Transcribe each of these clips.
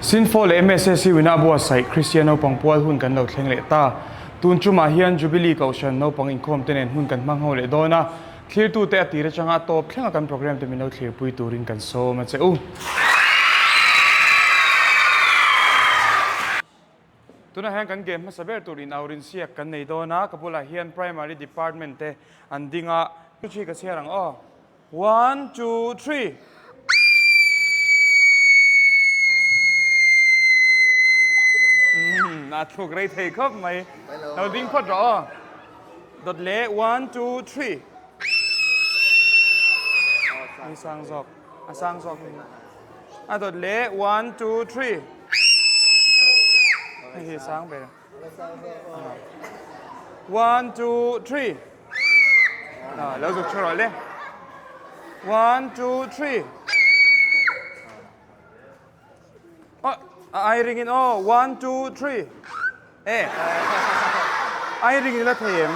Sinfo leh MSSU ina buatsaih Kristian naupang pual hun kan lo thleng leh ta. Tun tumah hian Jubilee Kohhran naupang inkhawm te nen hmun kan hmang ho leh dawn a, thlirtute a tir atanga a tawp thlenga kan program te min lo thlirpui turin kan sawm a che u. Tunah hian kan game hmasa ber tur inaurin siak kan nei dawn a, ka bulah hian Primary Department te an ding a. Chu ka chhiar ang aw. One, two, three. A thluk rei thei khawp mai. Lo ding phawt rawh aw. Dawt leh one, two, three. A sang zawk. A sang zawk. A dawt leh one, two, three. Hei hi sang ber. One, two, three. Lo zuk thu rawh le. One, two, three. Oh, a ai ringin oh. One, two, three. Eh. Ai ringin la thei em.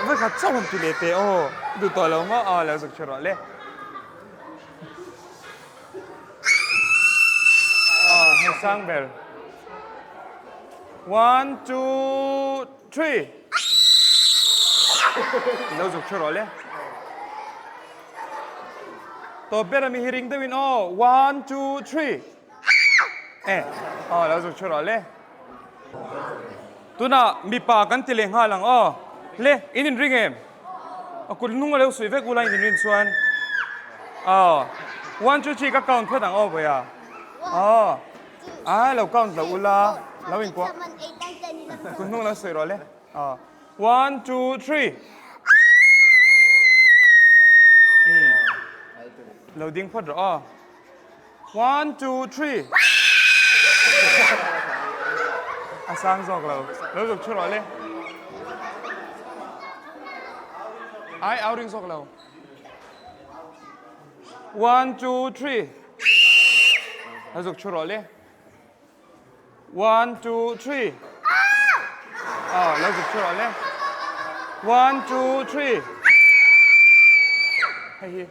Vai khat chauh han ti leh teh oh. Duh tawh lo maw? Oh, lo zuk thu rawh le. Oh, hei sang ber. One, two, three. Lo zuk thu rawh le. Tawp ber ami hi ring deuhin aw. One, two, three. Eh, aw lo zuk thu rawh le. Tunah mipa kan ti leh nghal ang aw. Le, in inring em? A kut hnung a lo suih vek ula in inrin chuan. Aw, one, two, three ka count phawt ang aw vawiah. Aw, a lo count lo ula, lo inkuah. Kut hnung a lo suih rawh le. Aw, one, two, three. Lo ding phawt rawh aw. One, two, three. A sang zawk lo. Lo zuk thu rawh le. Ai, au ring zawk lo. One, two, three. Lo zuk thu rawh le. One, two, three. Ah, lo zuk thu rawh le. One, two, three. Hei hi.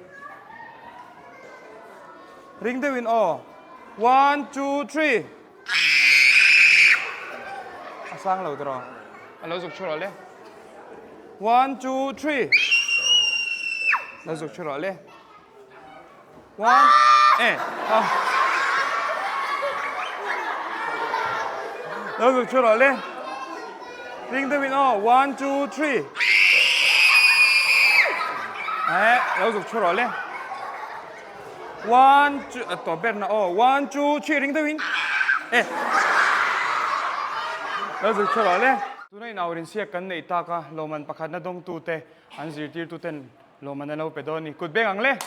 Ring deuhin aw. One, two, three. A sang lo tawh. A lo zuk thu rawh le. One, two, three. Lo zuk thu rawh le. One, eh, ah. Lo zuk thu rawh le. Ring deuhin aw. One, two, three. Eh, lo zuk thu rawh le. One, two, a tawp ber na aw. One, two, three, ring deuhin. Eh. Lo zuk thu rawh le. Tuna in aurin siak kan neih tak a, lawmman pakhatna dawngtute an zirtirtuten Lawmman a lo pe dawn ni. Kut beng ang le.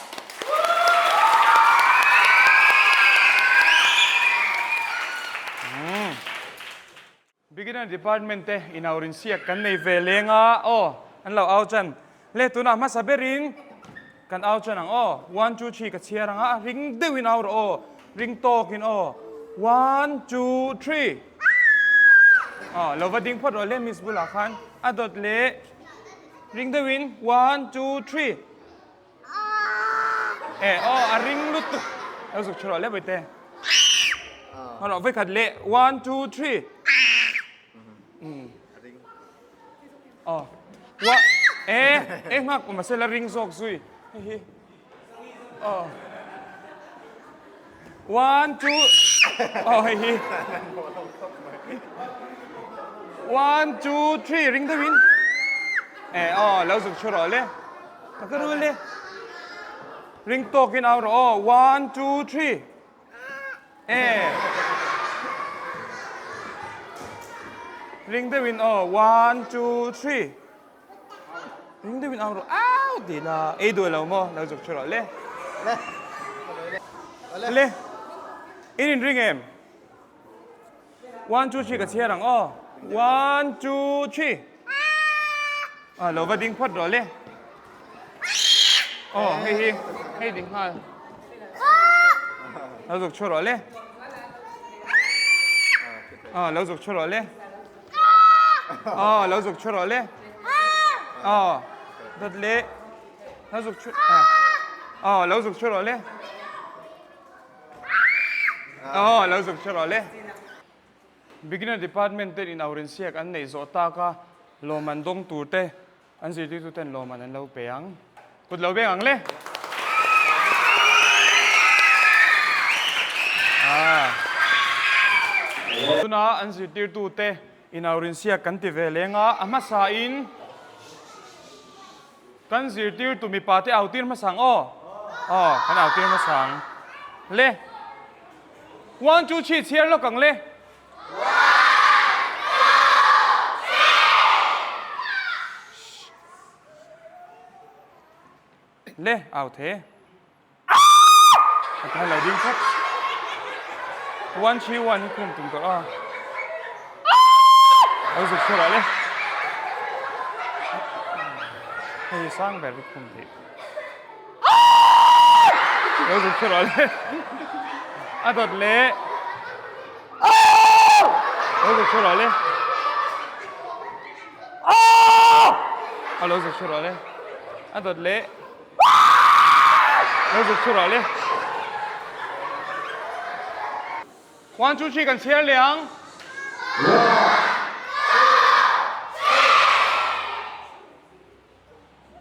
Beginner department te inaurin siak kan nei ve leng a aw an lo au chan le tunah hmasa berin kan au chan ang aw one two three ka chhiar ang a ring deuhin au rawh aw ring tawkin aw one two three aw lo va ding phawt rawh le miss bulah khan a dawt leh Ring deuhin one two three Eh aw a ring lutuk Lo zuk chhuah leh vaite Hawrawh vawikhat leh one two three Aw wa eh eh nghak mahse la ring zawk zui hei hi aw one two aw hei hi one two three ring deuhin eh aw lo zuk thu rawh le ka ka rul le ring tawkin au rawh aw one two three eh ring deuhin aw one two three Ring deuhin au rawh au tih la ei duh lo maw lo zuk thu rawh le. Le in in ring em? One two three ka chhiar ang aw. One two three. Ah lo va ding phawt rawh le. Aw hei hi hei ding nghal. Lo zuk thu rawh le. Ah lo zuk thu rawh le. Aw lo zuk thu rawh le. Aw dawt le. Lo zuk thu. Aw lo zuk thu rawh le. Aw lo zuk thu rawh le. Beginner department ten in aurin siak an neih zawh tak a, lawm an dawng tur te an zirtirtu ten lawm an an lo pe ang. Kut lo beng ang le. Tuna an zirtirtu te in aurin siak kan ti ve leng a, a hmasa in Kan zirtirtu mipa te au tir hmasa ang aw. Aw, kan au tir hmasa ang. Le. One, two, three chhiar lawk ang le. Le, au the. A khan lo ding phawt. One, three, one hi khum tum tawh a. Lo zuk chhuah le. Hei sang ber hi khum theih. Lo zuk chhuah le. A dawt le. Lo zuk chhuah le. A lo zuk chhuah le. A dawt le. Lo zuk chhuah rawh le. One, two, three kan chhiar leh ang.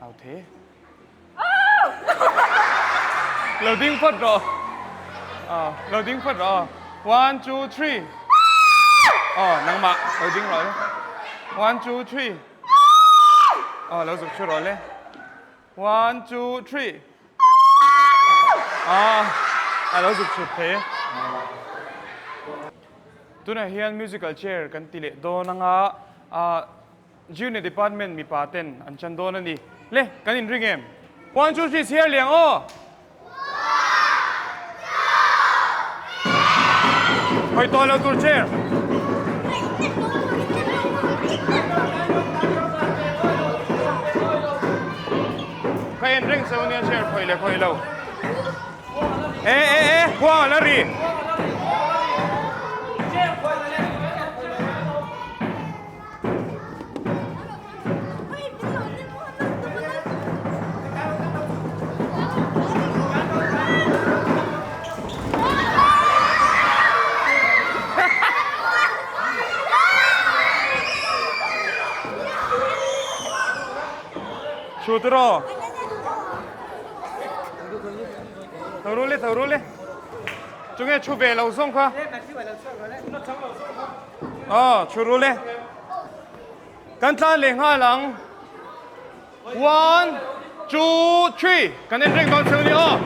Au the. Lo ding phawt rawh. Lo ding phawt rawh. One, two, three. Aw, nangmah lo ding rawh le. One, two, three. Aw, lo zuk chhuah rawh le. One, two, three. Ah, a lo zuk chhut thei e. Tunah hian musical chair kan ti leh dawn anga ah junior department mipa ten an chan dawn a ni. Le, kan inring em? One, two, three chhiar liang aw! Hawi tawh lo tur chair. Ka en reng cheu nia chair khawi le khawi lo. E e e khuang a la ri. Chhut rawh. Tho ru le, tho ru le. Chunge chhu ve lo zawng kha. Aw, chhu ru le. Kan tlan leh nghal ang. One, two, three. Kan en reng dawn cheu ni aw.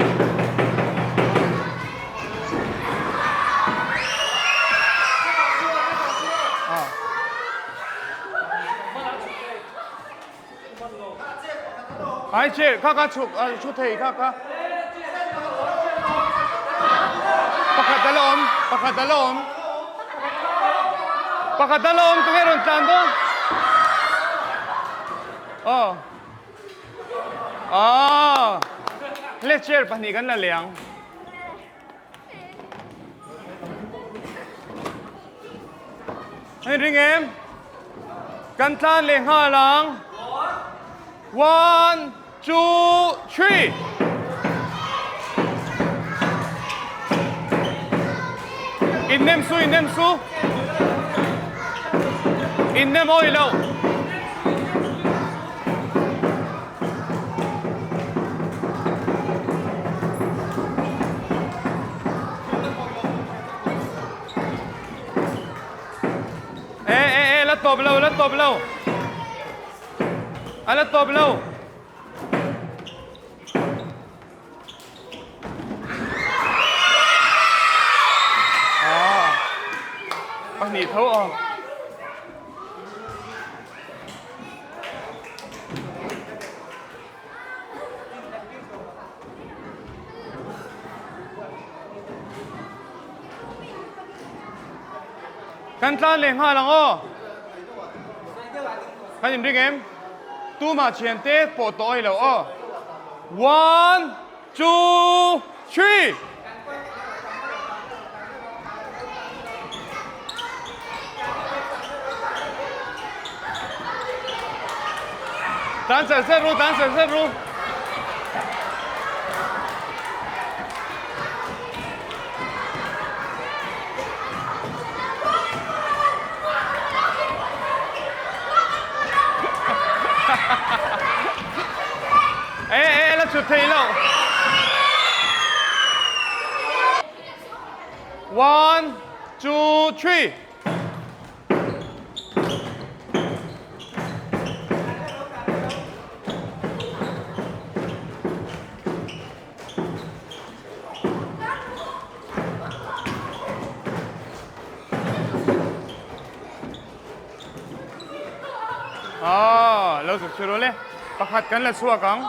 Ai che, kha kha chhuk, thu thei kha kha. Pakhat a la awm, pakhat a la awm. Pakhat a la awm, tunge rawn tlan dawn? Aw. Aw. Le chair pahnih kan la leh ang. Hei ring em? Kan tlan leh nghal ang. One, two, three. In nem su, in nem su. In nem awi lo. E e e la tawp lo la tawp lo a la tawp lo pahnih tho aw Kan tlan leh nghal ang aw. Kan inring em? Tumah thiante pawh tawh awi lo aw. One, two, three. Tan ser ser ru, tan ser ser ru. theih loh. One, two, three. Ah, lo zuk chu le. Pakhat kan la chhuak ang.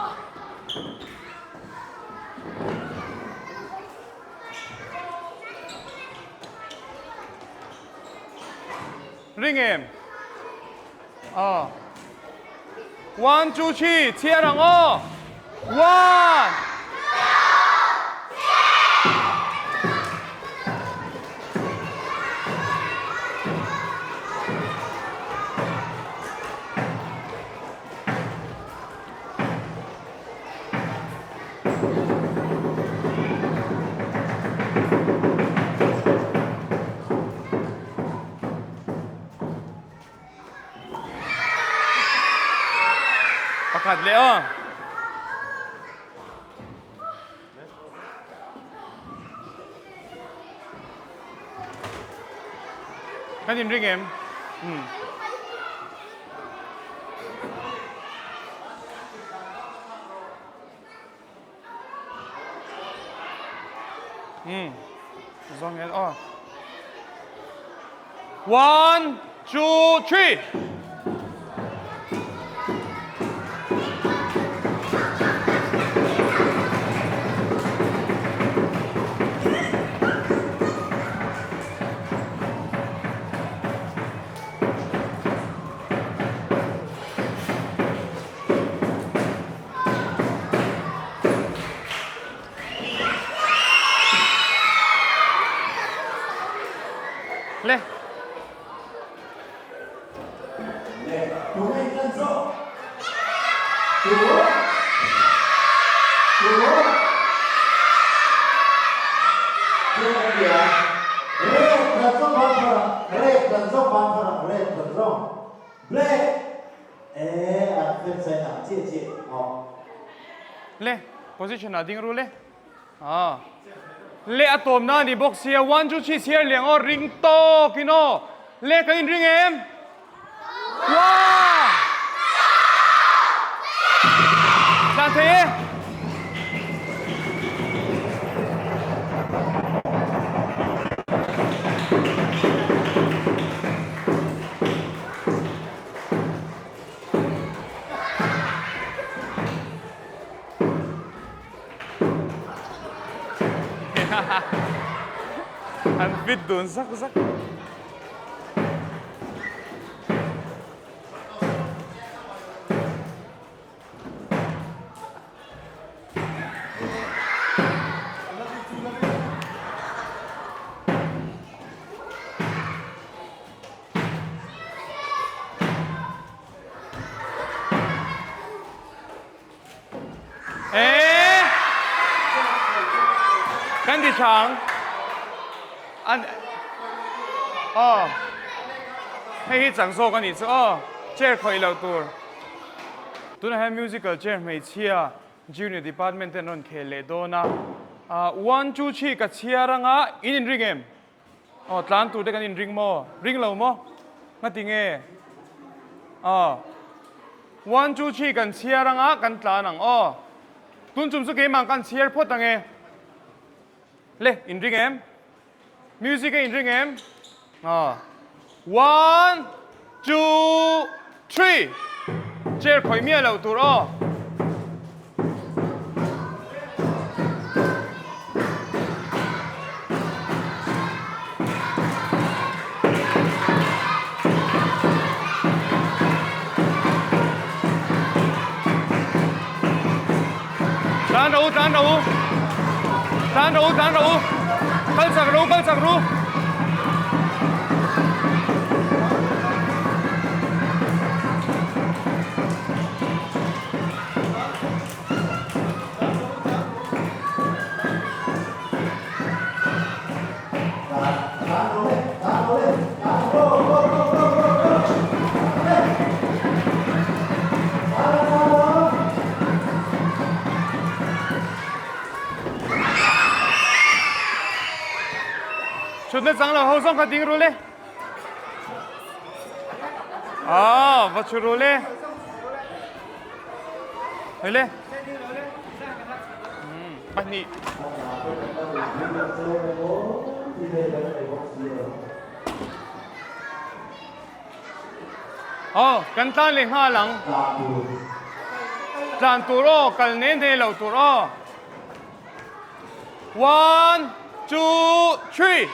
Ring em? Ah. One, two, three, chhiar ang aw. One. Pakhat leh aw. Kan in ring em? Hmm. Hmm. Zawng hian aw. One, two, three. Le. Le, tunge in lan zawk? Tu? Tu? Tu a nia. Red kan zawng ban thar ang, red kan zawng ban thar ang, red kan zawng. Black! E an fel chai ang chiah chiah awh. Le, position ah ding ru le. Ah. Le a tawm na ni bawk sia, one two three chhiar liang aw ring tawk in aw. Le kan in ring em? One! Tlan thei e. An fit dun zak zak. Eh! Kan ti chang. An Oh. Hei hi chak zawk a nih chu aw. Chair khawih loh tur. Tunah hian musical chair hmeichhia junior department ten rawn khel leh dawn a. Ah one two three ka chhiar anga in inring em? Aw tlan tur te kan inring maw? Ring lo maw? Ngati nge? Aw one two three kan chhiar anga kan tlan ang aw. Tun chum chu keimah kan chhiar phawt ang e. Le inring em? Music a inring em? Aw one two three chair khawih miah loh tur aw. Tlan rawh u, tlan rawh u. Tlan rawh u, tlan rawh u. Kal chak rawh u, kal chak rawh u. Thutna chang lo ho zawng kha ding ru le. Ah, va chu ru le. Hei le. Pahnih. Aw, kan tlan leh nghal ang. Tlan tur aw, kal ne ne lo tur aw. One, two, three.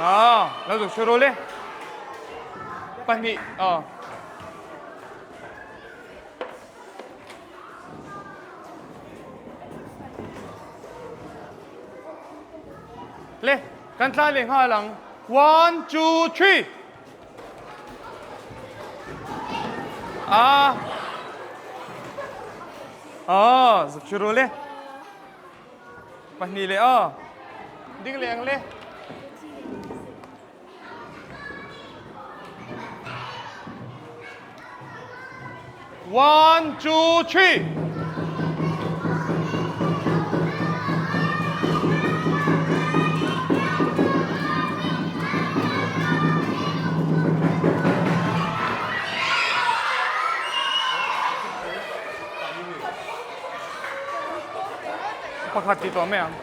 Ah, lo zuk shuru le. Pahnih, ah. Le, kan tlan leh nghal ang. One, two, three. Ah. Ah, zuk shuru le. Pahnih leh ah. Ding leh ang le. One, two, three. Pakhat ti tawh mai ang.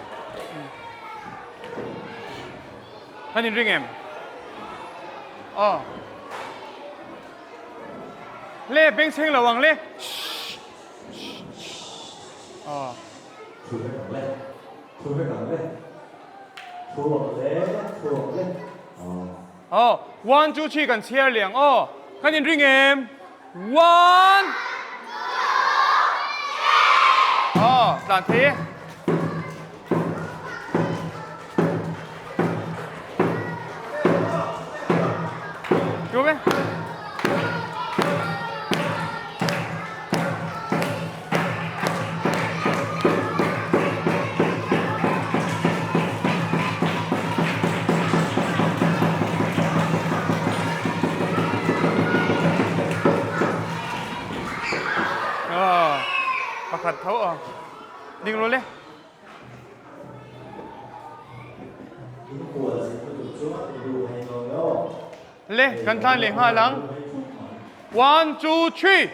Kan inring em? Aw. Le, bengchheng lo ang le. Aw. Thu vek ang le. Thu vek ang le. Thu ang le. Thu ang le. Aw. Aw, one, two, three kan chhiar leh ang aw. Kan inring em? One. Aw, tlan thei e. Chu ve. Pakhat tho a. Ding ru le. Le, kan tlan leh nghal ang. One, two, three.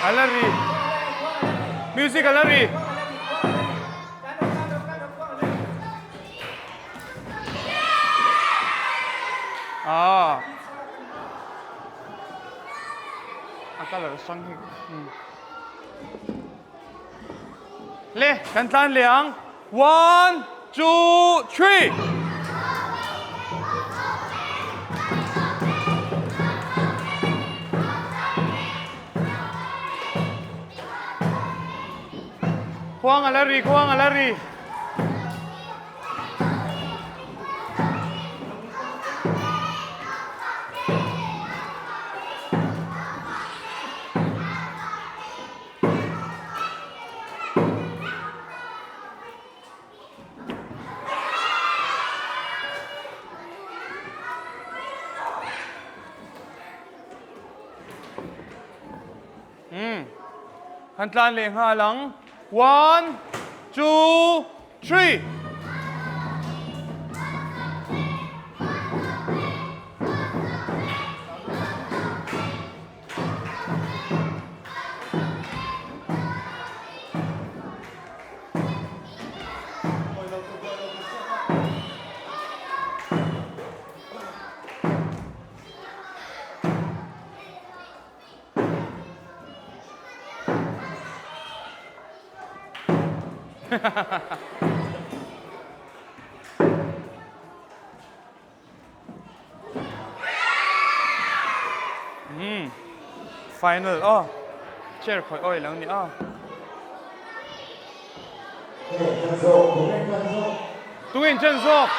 A la ri. Music a la ri. Ah. A color sang hi. Le, kan tlan leh ang. One, two, three. Khuang a la ri, khuang a la ri. Han tlan leh nghal ang. One, two, three. Umm final aw chair khawih awi lo ni aw. Tuin chen zawk.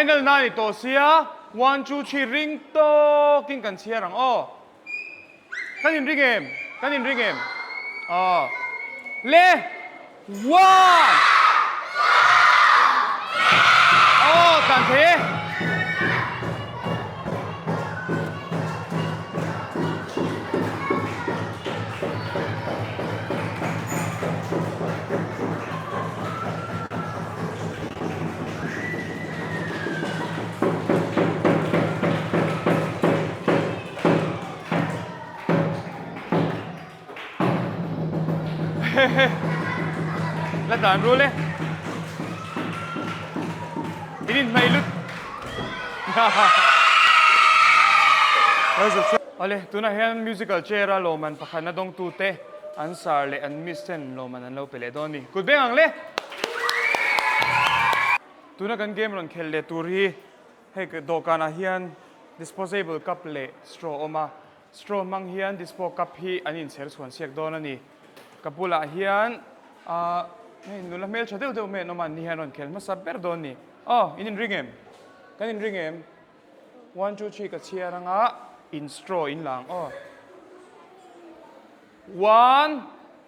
Final na ni tawh sia, one two three ring tawkin kan chhiar ang aw. Kan inring em? Kan inring em? Aw. Le! One! Aw, tlan thei e. La dan rul e. In in hmei lut. Awle, tunah hian musical chair a lawmman pakhatna dawngtute an sar leh an miss ten lawmman an lo pe leh dawn a ni. Kut beng ang le! Tuna kan game rawn khelh leh tur hi hei dawhkanah hian disposable cup leh straw a awm a, straw hmang hian dispo cup hi an inchher chhuan siak dawn a ni. Ka bulah hian ahh hei nula hmeltha deuh deuh mai an awm a, an ni hian rawn khelh hmasa ber dawn a ni. Aw, in inring em? Kan inring em? One two three ka chhiar anga in straw in la ang aw. One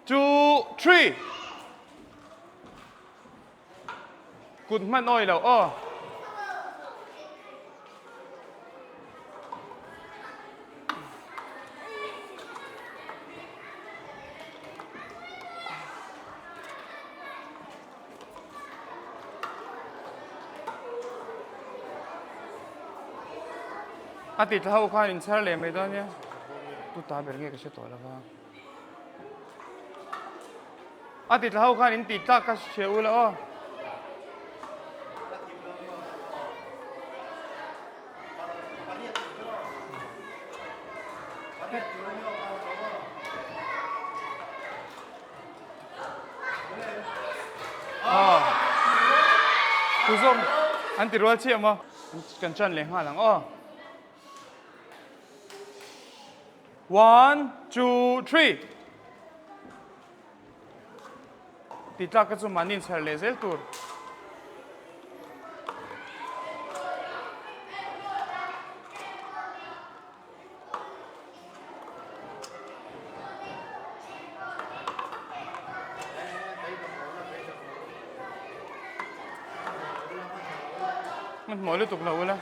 two three. Kut hman awi lo aw. A ti thla ho khan in chhar leh mai dawn nia. Tu ta ber nge ka hre tawh lova. A ti thla ho khan in ti tlak ka hria ula aw. Tu zawk an ti rual chiah maw? Kan chan leh nghal ang aw. One, two, three. Ti tlak ka chu mahni inchher leh zel tur. Hmanhmawh lutuk lo ula.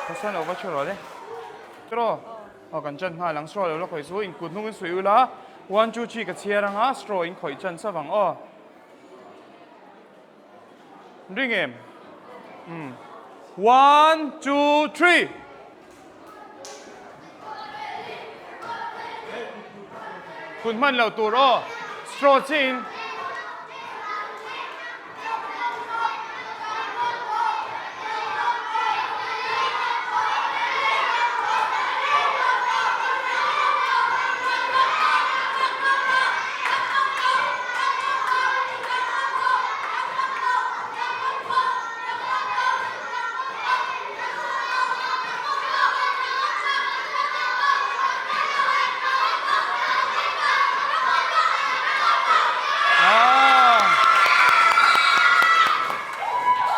Khasan lo va thu rawh le. Straw. Aw kan chan nghal ang straw lo la khawih chu in kut hnung in suih ula. One two three ka chhiar anga straw in khawih chan chauh ang aw. Ring em? Umm. One two three. Kut hman loh tur aw. Straw chiah in.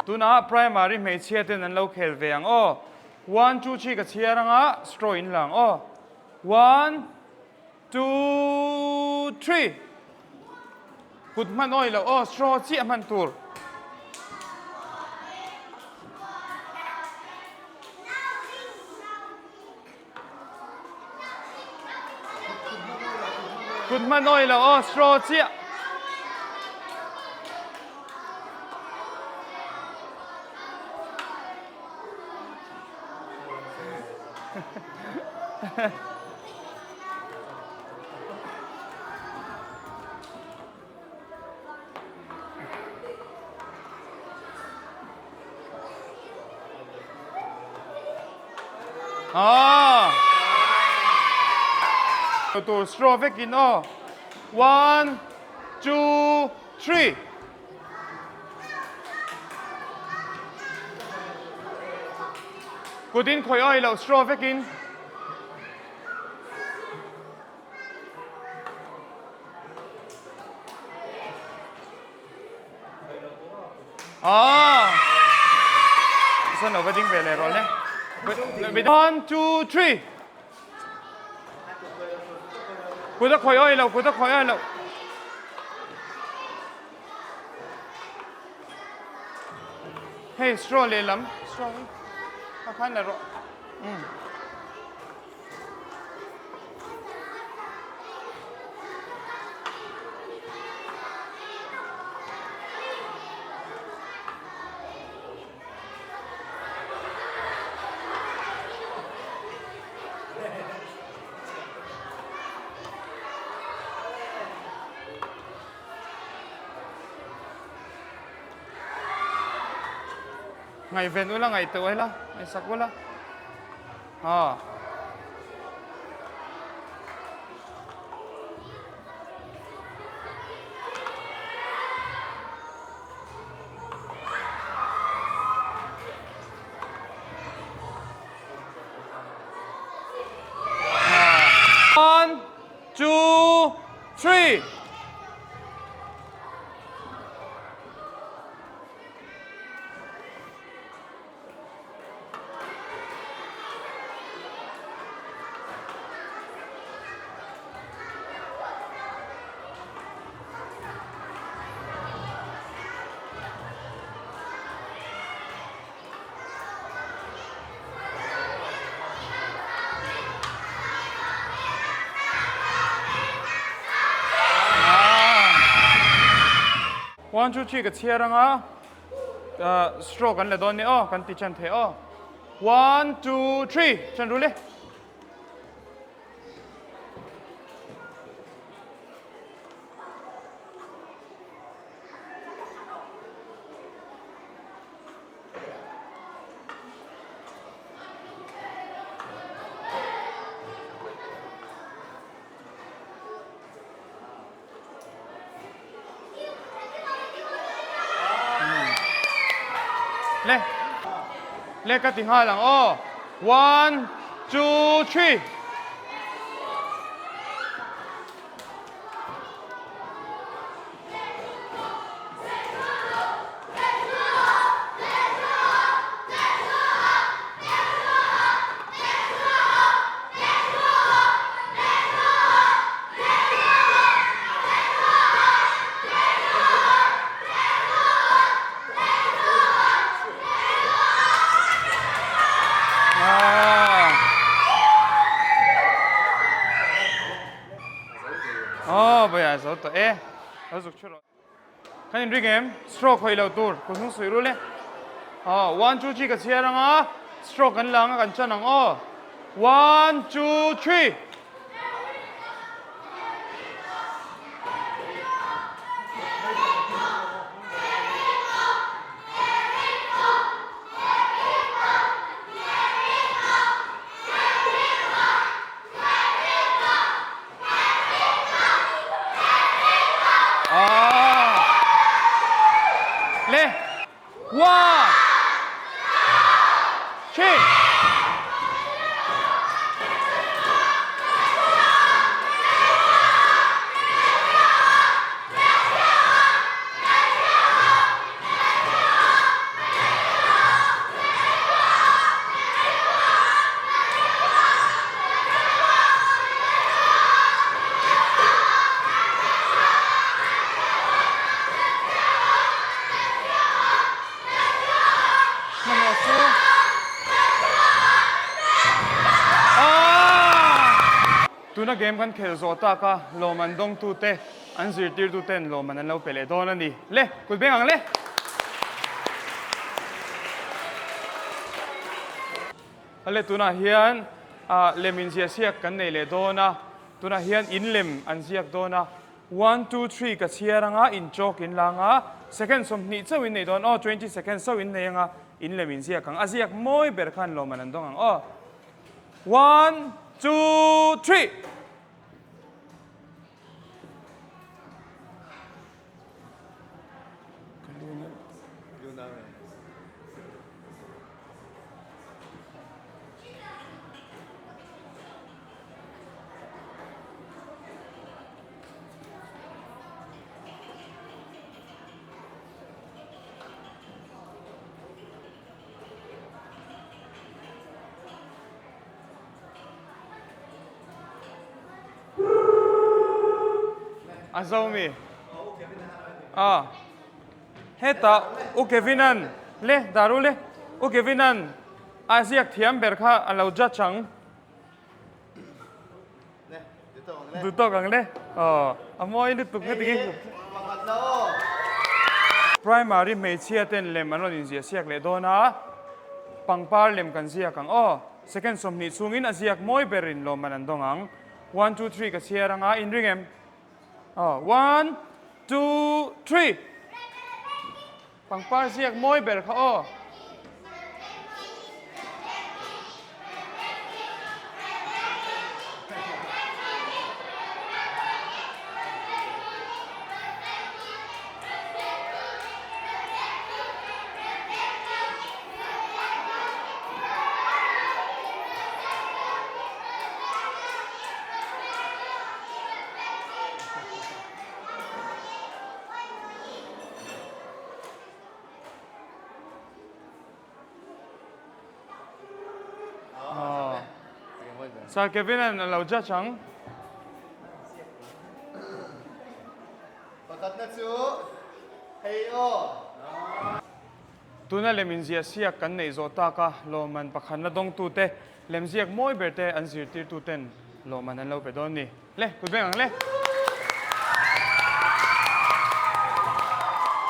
Tunah primary hmeichhia ten an lo khel ve ang aw. One two three ka chhiar anga straw in la ang aw. One two three. Kut hman awi loh aw straw chiah hman tur. Kut hman awi loh aw straw chiah. Ah. Tur straw vekin aw. One, two, three. Kutin khawih awi loh straw vekin. Ah. San lo va ding ve leh rawh le. One, two, three. Kut a khawih awi lo, kut a khawih awi lo. Hei straw lehlam, straw hi a khan la rawh. Um. Ngaihven ula ngaihtuah ila, ngaihsak ula. Ah. One, two, three. One, two, three ka chhiar anga. Stroke an la dawn nia aw, kan ti chan thei aw. One, two, three, chan ru le. Le le ka ti nghal ang aw. One, two, three. Aw bawih a zo tawh e. Lo zuk chhu rawh. Kan inri ngem? Stroke hawi lo tur. Kut hnung suih rul e. Aw, one, two, three ka chhiar ang a. Stroke kan la ang a, kan chan ang aw. One, two, three. Le one three Tuna game kan khel zawh tak a, lawm an dawngtute, an zirtirtuten lawm an an lo pe leh dawn a ni. Le, kut beng ang le! Ale tunah hian lem inziah siak kan nei leh dawn a, tunah hian in lem an ziak dawn a, one two three ka chhiar anga in chalk in la anga second 20 chauh in nei dawn aw twenty seconds chauh in nei anga in lem inziak ang a ziak mawi ber khan lawmman an dawng ang aw. One, two, three. A zo mi? A. Heta U Kevinan le daru le U Kevinan a ziak thiam ber kha a lo judge ang. Duh tawk ang le. Aw, a mawi lutuk heti khi. Primary hmeichhia ten lem an rawn inziah siak leh dawn a, pangpar lem kan ziak ang aw. Second 20 chhungin a ziak mawi berin lawmman an dawng ang. One, two, three ka chhiar ang a, in ring em? Aw, one, two, three. Pangpar ziak mawi ber kha aw. Sir Kevin an lo judge ang. Pakhatna chu hei aw. Tuna lem inziah siak kan neih zawh tak a, lawmman pakhatna dawngtute lemziak mawi ber te an zirtirtuten lawmman an lo pe dawn ni. Le, kut beng ang le.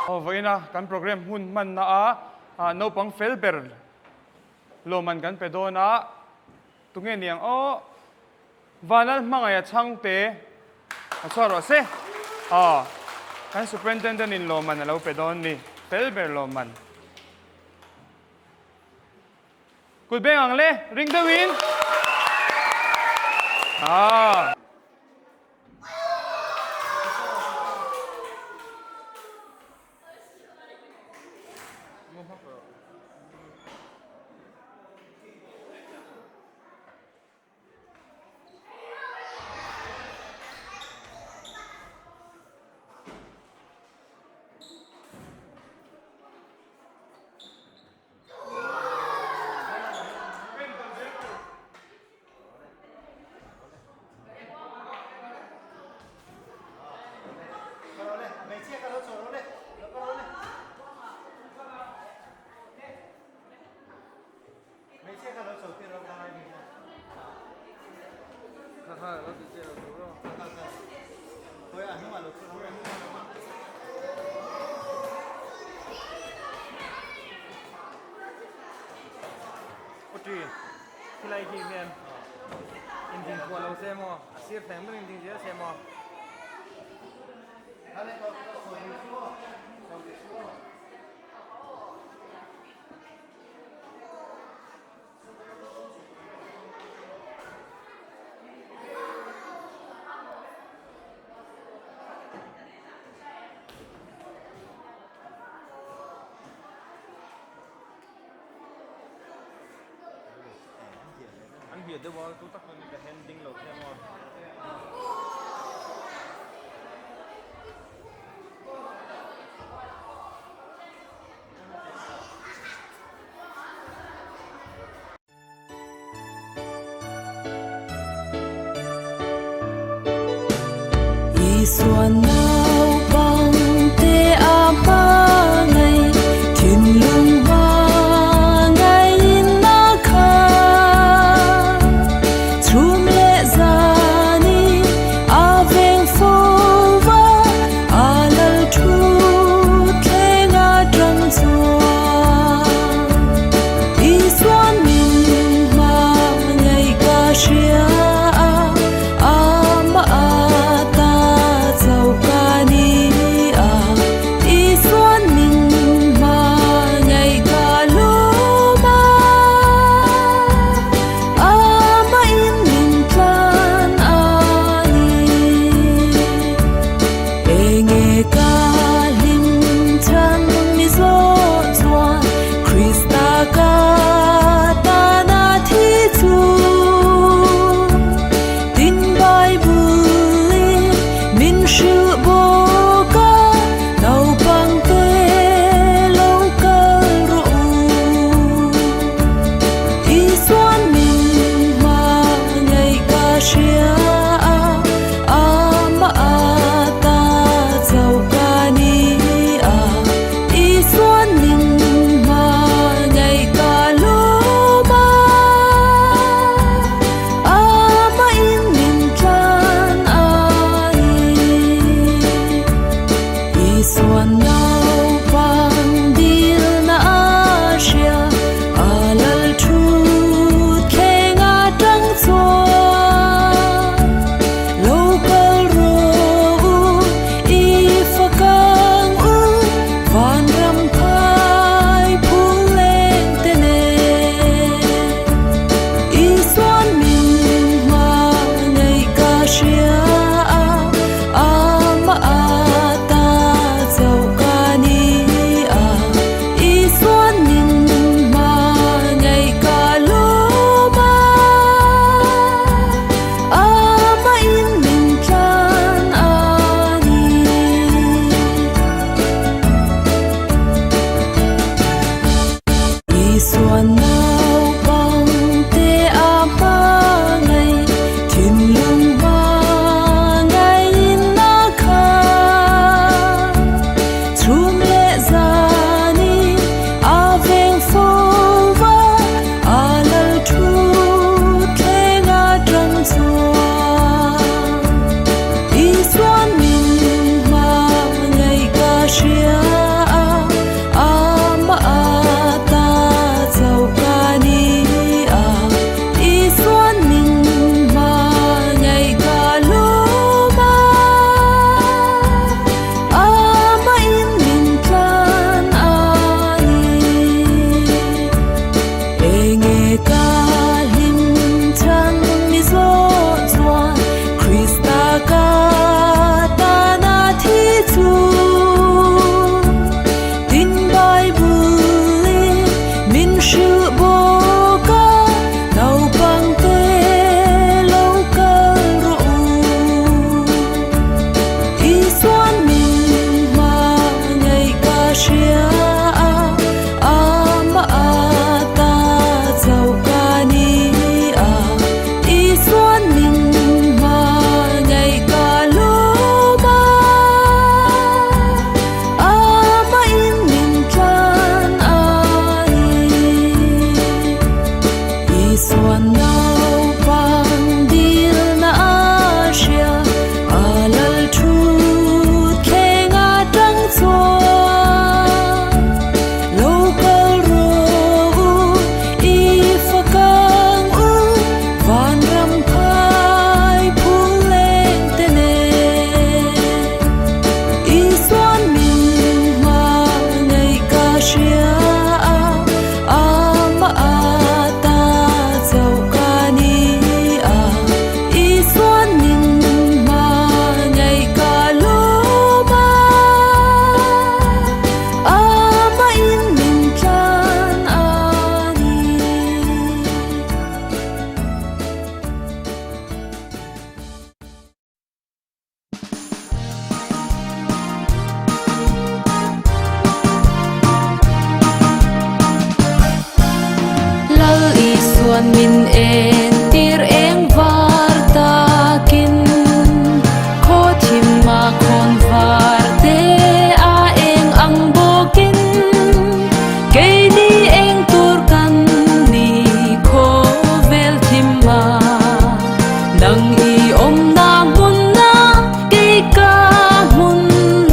Aw, vawiina kan program hmun hmanna a naupang fel ber lawmman kan pe dawn a, tunge niang aw, Vanlal hmangaih a chhangte a chhuah rawh se. Aw, kan superintendent in lawmman a lo pe dawn ni, fel ber lawmman. Kut beng ang le, ring deuhin. Ah. An hia deuh a, tu tak chuan ka hen ding lo thei ang aw. Isuan naupangte a hmangaih, thinlung hmangaihin a khat. Chhum leh zani a veng fo va, a lal thu thleng a tang chuan. Isuan min hmangaih ka hria a, amah ata chau ka. Isuan naupang dilna a hria, a lal thut thleng atang chuan. Lo kal rawh u, i fakang u, vanram phai phul leng te nen. Isuan min hmangaih ka hria a, amah ata chauh ka ni a. Isuan min hmangaih ka lawm a, amah in min tlan a ni. Isuan naupang te a hmangaih, thinlung hmangaihin a khat. Chhum leh zani a veng fo va, a lal thu thleng atang chuan. Isuan min hmangaih ka hria a, amah ata chauh ka ni a. Isuan min hmangaih ka lawm a, amah in min tlan a ni. Enge ka hlim chhan mi zawh chuan Krista ka tana thi chu. Tin Bible in min hrilh bawk a, naupang te lo kal rawh u. Isuan min hmangaih ka hria a, amah ata chauh ka ni a. Isuan min hmangaih ka lawm a, amah in min tlan a ni. Isuan naupang dilna a hria, a lal thu thleng atang chuan. Lo kal rawh u, i fakang u, vanram phai phul leng te nen. Isuan min hmangaih ka hria a, amah ata chauh ka ni a. Isuan min hmangaih ka lawm a, amah in min tlan a ni. Lal Isuan min entir eng var takin, khaw thim a khawn var te a eng ang bawkin. Keini eng tur kan ni khawvel thim a, nang i awm na hmun na kei ka hmun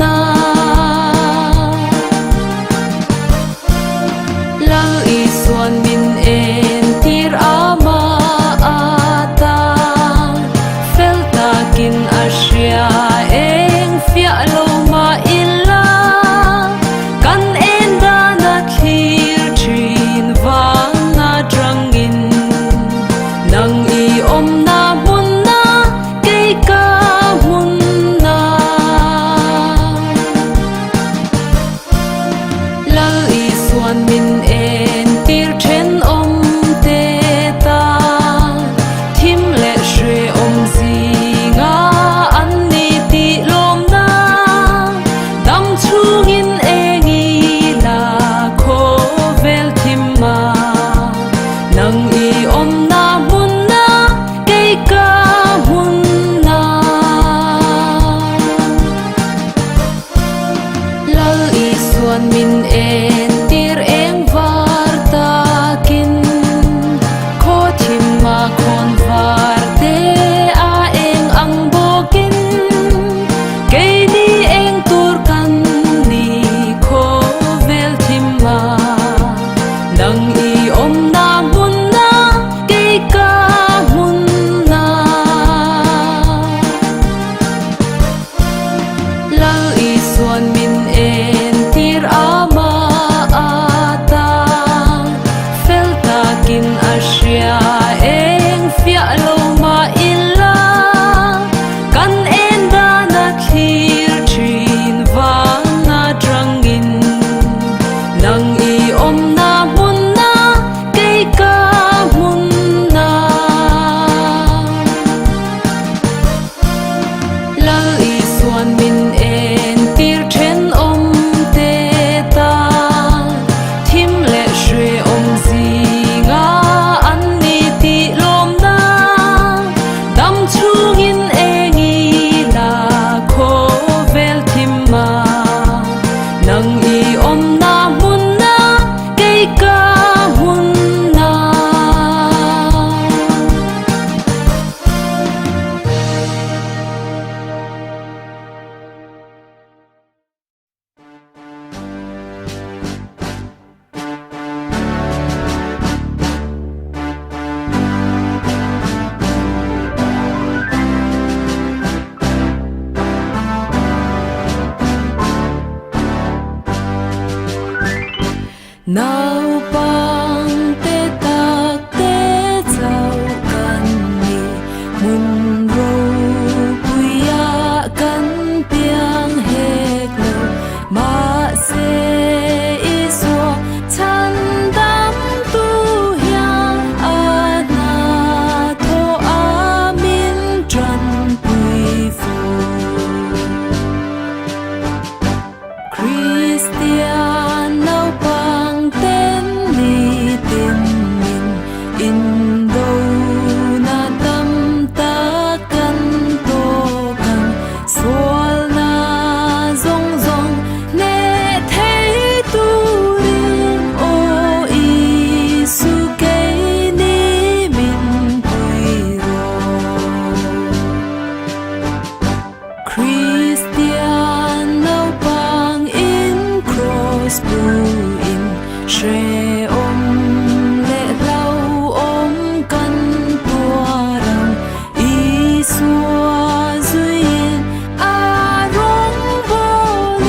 na. Lal Isuan min entir amah ata, fel takin a hria eng fiah lo mah ila. Kan en dan a thlir thin vang atangin, nang i awm na hmun na kei ka hmun na. Lal Isuan min entir thenawm te tan, thim leh hrehawm zinga an ni tih lawm na. Dam chhungin eng i la khawvel thim a, nang i awm na hmun na kei ka hmun na. Lal Isuan min entir eng var takin, khaw thim a khawn var te a eng ang bawkin. Keini eng tur kan ka hmun na. Naupang te tak te chauh kan ni, hmun ropuia kan piang hek lo, mahse Isua chhan dam tu hian a hna thawh a min tanpui fo. Kristian naupang ten ni tin min indo na tam tak kan tawk ang sualna zawng zawng hneh thei turin aw Isu keini min pui rawh. Kristian naupang in cross bu in hrehawm leh hlauhawm kan tuar ang. Isua zuiin a rawngbawlin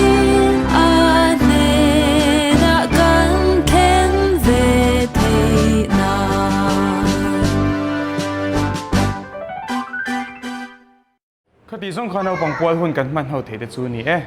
a hnenah kan thlen ve theih nan. Khati zawng kha naupang pual hun kan hman ho thei te chu ni e.